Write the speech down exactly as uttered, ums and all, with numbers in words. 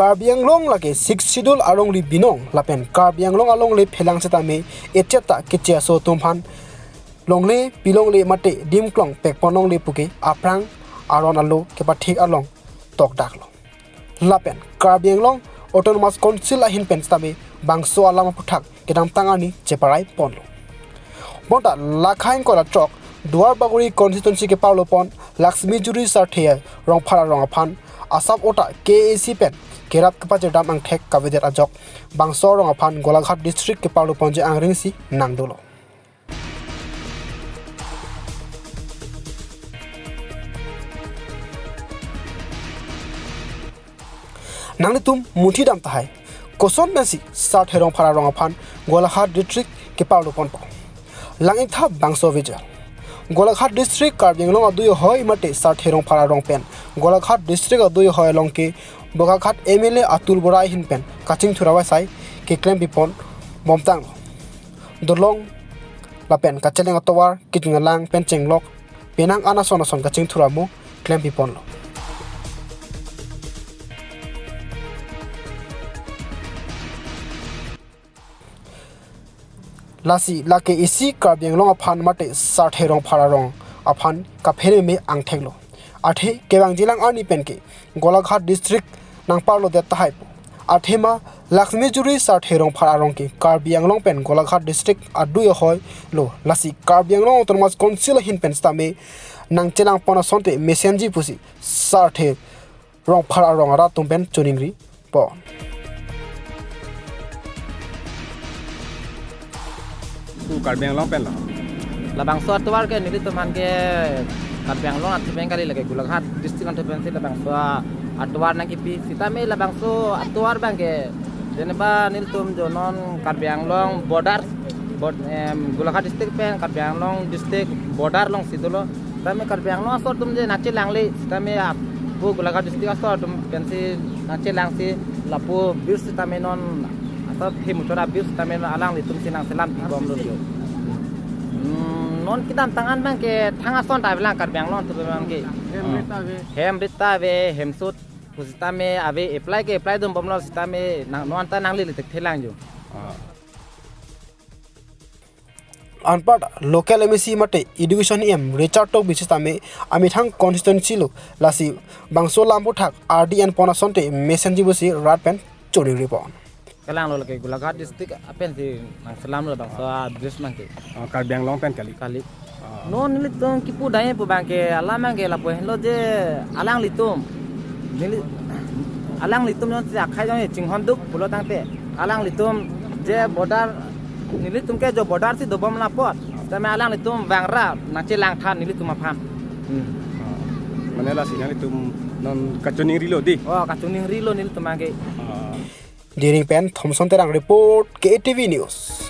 Karbi Anglong lake Sixth Schedule alongle binong lapen Karbi Anglong alongle phelang setame echet ta keche aso atum aphan longle pilongle mate dimklong pekponlongle puke aphrang aron alo kepathik along tokdaklo. Lapen Karbi Anglong Autonomous Council ahin pen setame bangso alam aphuthak kedamtang arni cheparai ponlo. Bonta la khain kola chok Duar Bagori constituency keparlo pon Laxmi Juri Sarthe Rongphar arong aphan asap ota K A A C pen kerap kepachirdam angthek kavedet ajok bangso arong aphan Golaghat district keparlo ponji angrengsi nangdolo. Nanglitum munthi dam tahai, koson pensi Sarthe Rongphar arong aphan Golaghat district keparlo ponpo. Lang-ik tha bangso video. Golaghat district Karbi Anglong adui ahoi mate Sarthe Rongphar arong pen Golaghat district adui ahoi along ke Bokajan M L A Atul Bora ahin pen kachingthur avaisai keklem pipon bomtanglo. Dolong lapen kacheleng atovar, kejung alang pen chenglok, penang an ason ason kachingthur amo klem piponlo. Lasi lake isi Karbi Anglong aphan mate Sarthe Rongphar arong aphan kaphere me angtheklo. Athe kevangjilang arni penke Golaghat district nangparlo det tahai pu. Athema Laxmi Juri Sarthe Rongphar arong ke Karbi Anglong pen Golaghat district adui ahoi lo, lasi Karbi Anglong Autonomous Council ahin pen setame nangchelang pon asonte mesenji pusi Sarthe Rongphar arong arat atum pen choningri pon. Ku Karbi Anglong pen lo. Labangso atovar ke nelitum aphan ke Karbi Anglong athe pen kali, lake Golaghat district athe pensi labangso atovar nangkipi. Sitame labangso atovar abang ke jeneba nelitum jo non Karbi Anglong border, bord-, em, Golaghat district pen Karbi Anglong district border alongsi dolo. Tame Karbi Anglong asor atum je nangchelangle, sitame lapu Golaghat district asor atum pensi nangchelangsi lapu bridge sitame non asor hem muchora bridge sitame non alanglitum si nangselam pibomlo jo. Hmm, non kedamtang an abang ke thang ason ta avelang Karbi Anglong atum abang ke. Hem rit ta ave. Hem rit ta ave, hem sut pusitame ave, apply ke apply dumbomlo sitame nang, non ta nanglele thekthelang jo. Ah. Anparta local M A C mate education E M Richard Tokbi sitame amethang constituency lo, lasi bangso alam aphuthak ardi en pon asonte mesenji pusi rat pen choningri pon. Kalanglo lake Golaghat district apensi nangselamlo bangso a bridge abang ke. Oh, Karbi Anglong pen kali. Kali. Ah. Non nelitum kipu dai pu abang ke alam abang ke lapu henlo je alanglitum. Neli, alanglitum non si akhai jong chinghon duk pulo tangte alanglitum je border, nelitum ke jo border si dobomlo apot. Tame alanglitum vangra nangchelang than nelitum aphan. Hmm. Ah. Mane lasi nanglitum non kachoningrilo di. Oh, kachoningrilo nelitum abang ke. Ah. Diring pen Thomson Terang report, K A T V News.